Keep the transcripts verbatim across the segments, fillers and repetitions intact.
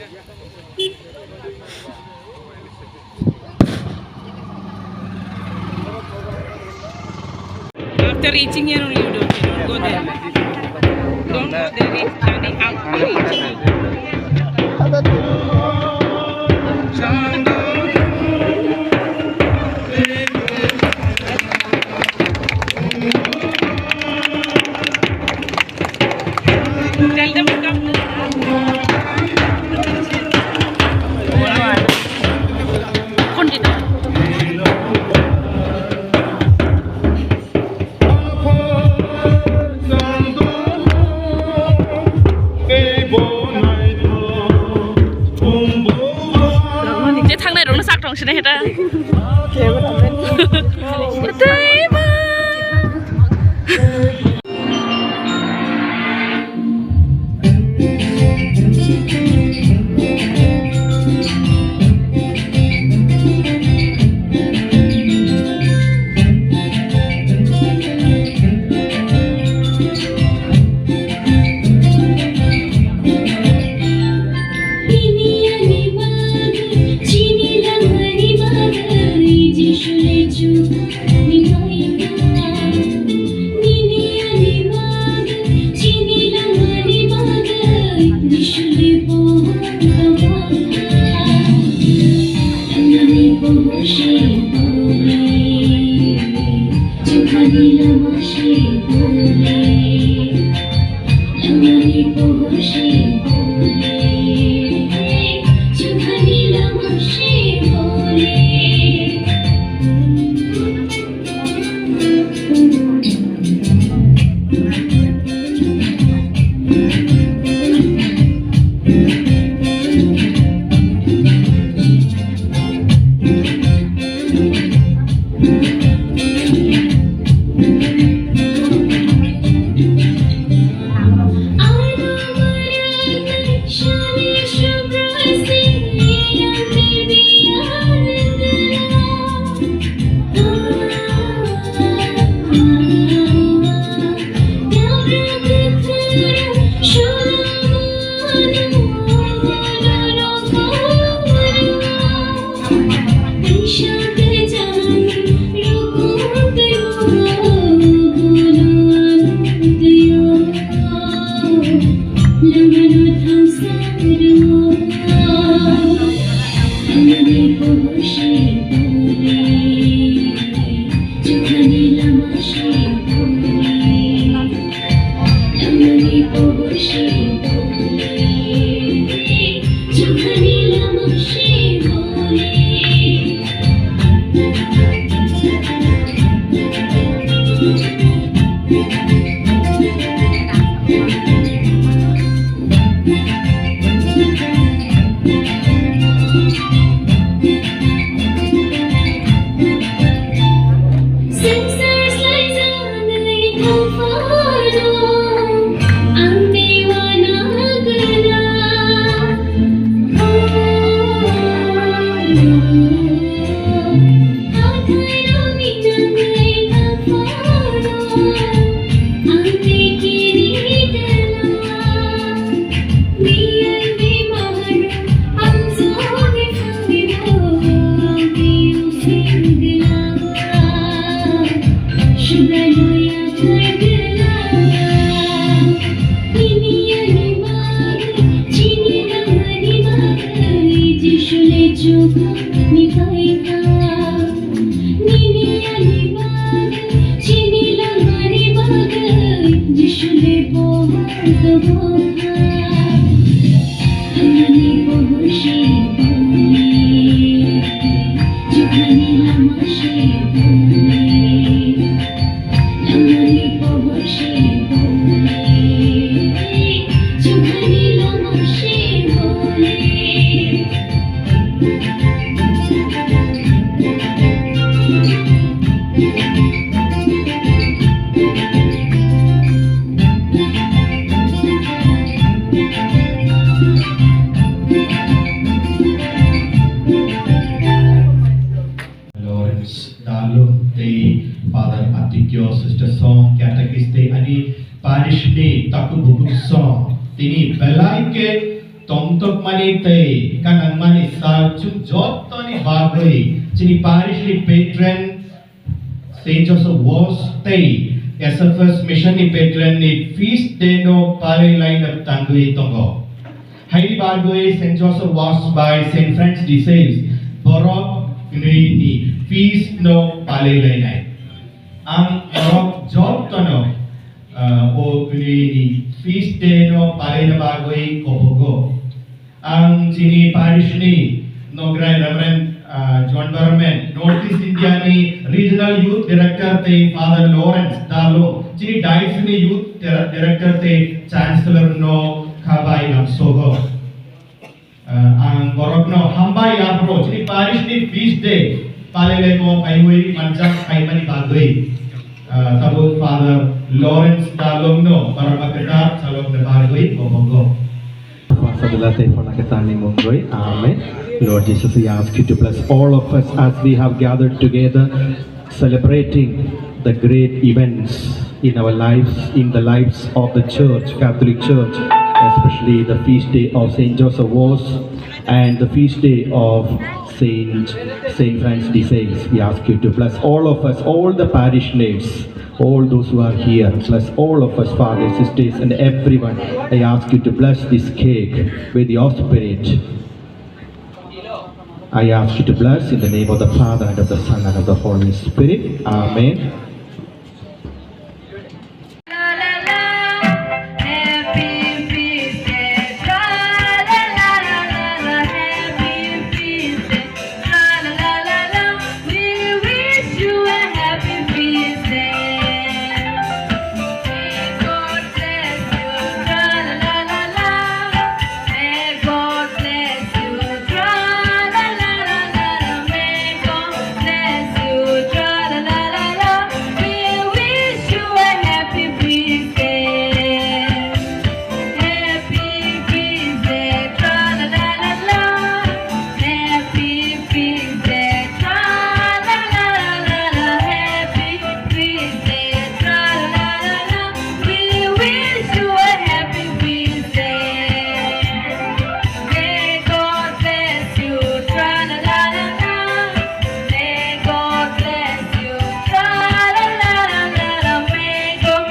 After reaching here only you don't, you don't go there. Don't go there, it's turning out. Tell them to come. Je thangnai rokno sak thong sini heta. Tei ma. Lawrence Dalung tei Father Atikyo, Sister Song, Catechist tei ani parish ni takhuk bukhuk song tini belai khe Tongtokmani tei kanangmani sal chwng jottoni bagwi chini parish ni patron Saint Joseph Wos tei S F S Mission ni patron ni feast day no palai laina tangwi tongo. Haini bagwi Saint Joseph Wos bai Saint Francis de Sales borok kwnwi ni feast no palai lainai. Ang borok jottono, ah, o kwnwi ni feast day no palaina bagwi kobogo. Ang chini parish ni Nograi Reverend, ah, John Barman, North East India ni Regional Youth Director tei Father Lawrence Dalo, chini Diocese ni Youth Dir-, Director tei Chancellor no khabai lamsogo. Ah, ang borokno hambai yapro chini parish ni feast day palelemo paiwi manjak paimani bagwi, ah, tabuk Father Lawrence Dalongno barama kwtal chalokna bagwi kobogo. Amen. Lord Jesus, we ask you to bless all of us as we have gathered together celebrating the great events in our lives, in the lives of the church, Catholic Church, especially the feast day of Saint Joseph Wos and the feast day of Saint, Saint Francis de Sales. We ask you to bless all of us, all the parish names, all those who are here, bless all of us, fathers, sisters, and everyone. I ask you to bless this cake with your spirit. I ask you to bless in the name of the Father and of the Son and of the Holy Spirit. Amen. May God bless you, tra la la la la la. May God bless you, tra la la la la. We wish you a happy feast day. Happy feast day, tra la la la la. Happy feast day, tra la la la la. Happy feast day, tra la la la la. We wish you a happy feast day. May God bless you, tra la la la la. May God bless you, tra la la la la. May God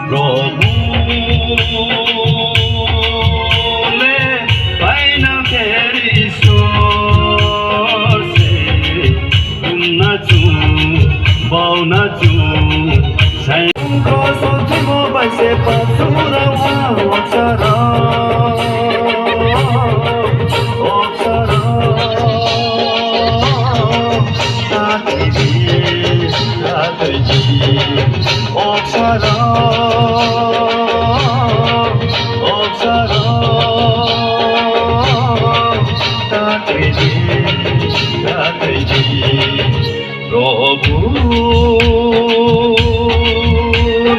Prabhu le paina kher Ishwar se, umna chu, bauna chu, sai. Ko so thimo bai se pa sura wa wa chara. Prabhu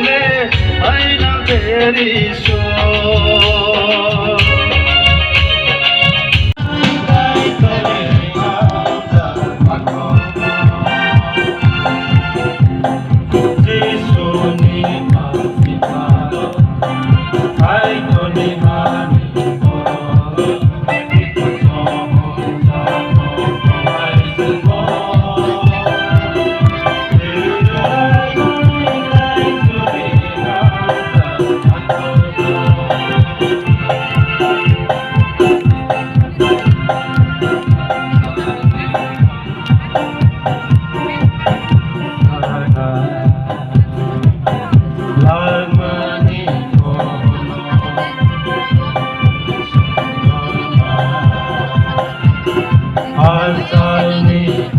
le aina teri so. Archalni